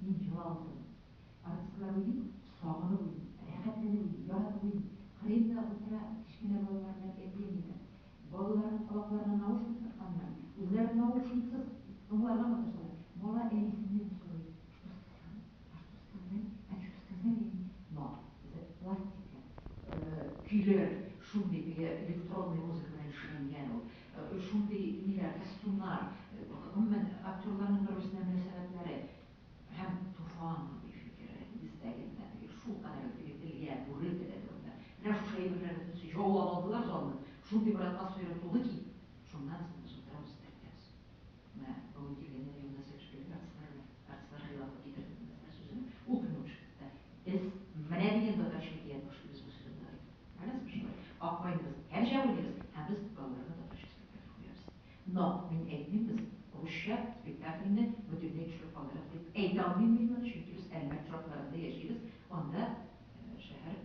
Мин елап утырдым. Артистлар уйный, сагынып уйный, рәхәтләнеп уйный, яратып уйный. Кырыенда утыра кечкенә балалар белән әти-әниләр. Балаларның колакларына наушник такканнар, үзләре наушниксыз тыңларга маташалар. Бала әнисеннән сорый, Что сказал? А что сказали? Они что сказали? Но пластика, көйләр шундый теге электронный музыка белән эшләнгән ул. Шундый ниләр, костюмнар, гомумән, актерларның бер-берсенә мөнәсәбәтләре. Һәм Туфан абый фикере бездәге менә теге шулкадәр теге телгә бүре теле турында. Менә шушы әйберләр бөтенесе җаулап алдылар залны. Шундый бер атмосфера туды ки, шуннан соң без утырабыз да әйтәбез. Менә бүген килгәндә дә юлда сөйләшеп килдек артистлар белән. Артистлар хилафлык китерде дип сүзен. Ул көнне үк чыктык та. Без менә дигән татарча әкият башлыйбыз бу сезонда дип. Беләсезме шулай? Ак каен без һәрчак уйныйбыз һәм без балаларга татарча спектакль куябыз. Но мин әйтмим, без русча спектакльне бөтенләй төшереп калдырабыз дип әйтә алмыйм мин моны, чөнки без Әлмәт шартларында яшибез, анда шәһәр